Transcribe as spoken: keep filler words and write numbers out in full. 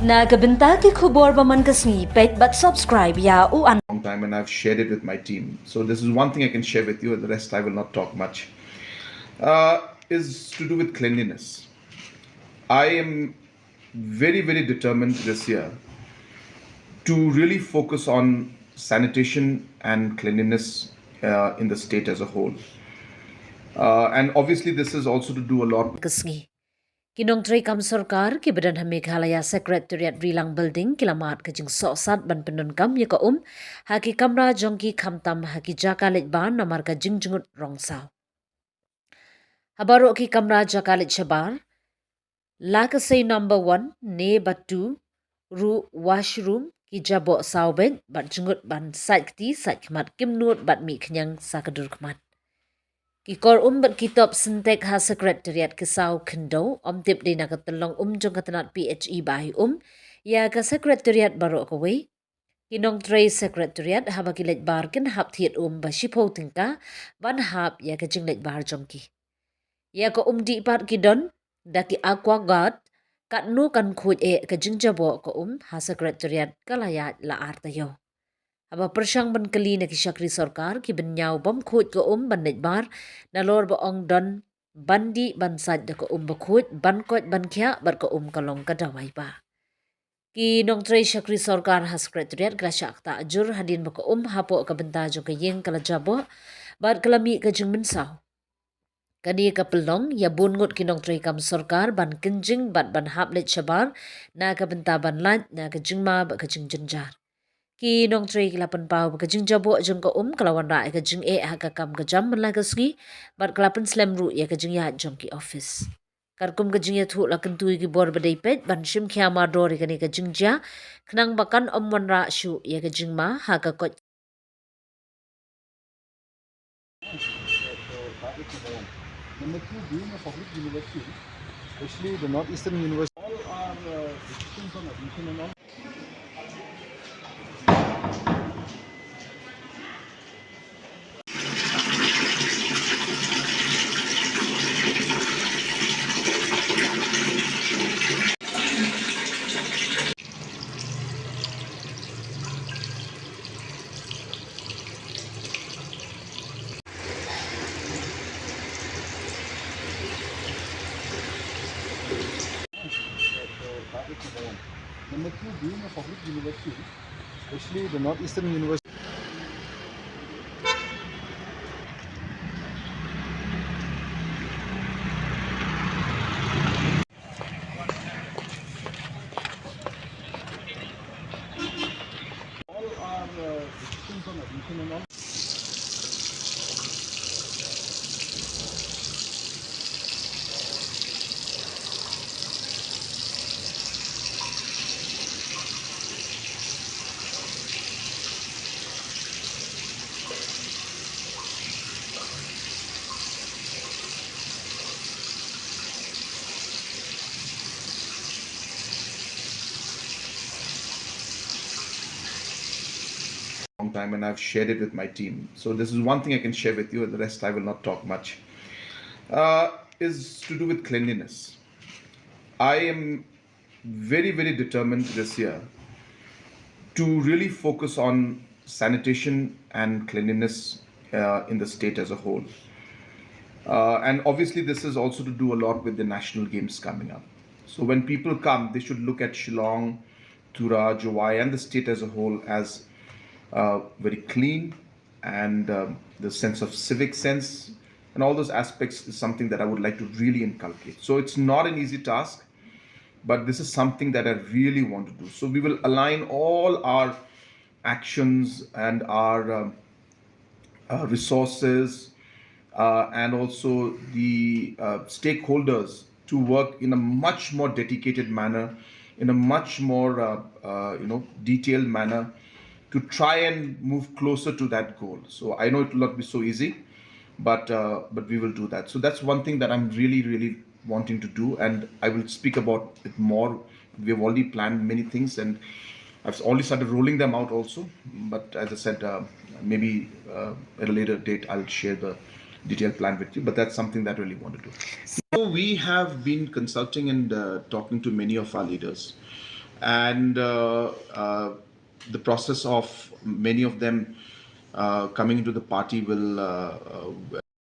Na ka bynta ki khubor ba man ka sngi, peit bad subscribe ïa u an. Long time, and I've shared it with my team. So this is one thing I can share with you, the rest I will not talk much. Uh, is to do with cleanliness. I am very, very determined this year to really focus on sanitation and cleanliness uh, in the state as a whole. Uh, and obviously, this is also to do a lot. Ka sngi. Ki nongtrei kam sorkar ki ba don ha Meghalaya Secretariat Rilang Building ki la mad ka jingsohsat ban pyndonkam ïa ka um ha ki kamra jong ki, khamtam ha ki jaka leit bar namar ka jingjngut rong saw. Ha baroh ki kamra jaka leit shabar, la ka sei number one ne ba two ruh, washroom, ki jaboh saw beit bad jngut ban sait kti sait khmat, kim nud bad mih khñiang sa ka dur khmat. Ki kor um bad ki top Sintex ha Secretariat ki saw khyndew, ym tip dei na ka tyllong um jong ka tnat P H E ba ai um ïa ka Secretariat baroh kawei. Ki nongtrei Secretariat haba ki leit bar kin hap thied um ba shiphew tyngka ban hap ïa ka jingleit bar jong ki. Ïa ka um dih pat ki don da ki Aqua Guard, katno kan khuid eh ka jingjaboh ka um ha Secretariat ka la ïaid la ar taïew. Haba pyrshang ban kylli na ki shakri sorkar, ki bynñiaw bym khuid ka um ban leit bar, nalor ba ong don ban dih ban sait da ka um ba khuid, ban koit ban khiah bad ka um ka long ka dawai ba. Ki nongtrei shakri sorkar ha Secretariat ki la shah ktah jur hadien ba ka um hapoh ka bynta jong ka ïing ka la jaboh bad ka la mih ka jingmynsaw. Kane ka pynlong ïa bun ngut ki nongtrei kam sorkar ban kynjing bad ban hap leit shabar na ka bynta ban lait na ka jingma bad ka jingjynjar. Ki nongtrei ki la pynpaw ba ka jingjaboh jong ka um ka la wanrah ïa ka jingeh ha ka kam ka jam man la ka sngi bad ka la pynslem ruh ïa ka jingïaid jong ki office. Katkum ka jingïathuh, la kyntu ïa ki bor ba dei peit ban shim khia mardor ïa kane ka jingjia, khnang ba kan ym wanrah shuh ïa ka jingma ha ka koit. Number two, being a public university, especially the North Eastern University, all our uh, decisions on admission and all. Number two, being a public university, especially the North Eastern University. All our uh, decisions on admission and all. Long time, and I've shared it with my team. So this is one thing I can share with you. The rest I will not talk much. Uh, is to do with cleanliness. I am very, very determined this year to really focus on sanitation and cleanliness uh, in the state as a whole. Uh, and obviously, this is also to do a lot with the national games coming up. So when people come, they should look at Shillong, Tura, Jowai, and the state as a whole as uh, very clean, and um, the sense of civic sense and all those aspects is something that I would like to really inculcate. So it's not an easy task, but this is something that I really want to do. So we will align all our actions and our um, uh, resources uh, and also the uh, stakeholders to work in a much more dedicated manner, in a much more uh, uh, you know detailed manner, to try and move closer to that goal. So I know it will not be so easy, but uh, but we will do that. So that's one thing that I'm really really wanting to do, and I will speak about it more. We have already planned many things, and I've already started rolling them out also. But as I said, uh, maybe uh, at a later date, I'll share the detailed plan with you. But that's something that I really want to do. So we have been consulting and uh, talking to many of our leaders. and uh, uh, the process of many of them uh, coming into the party will uh, uh,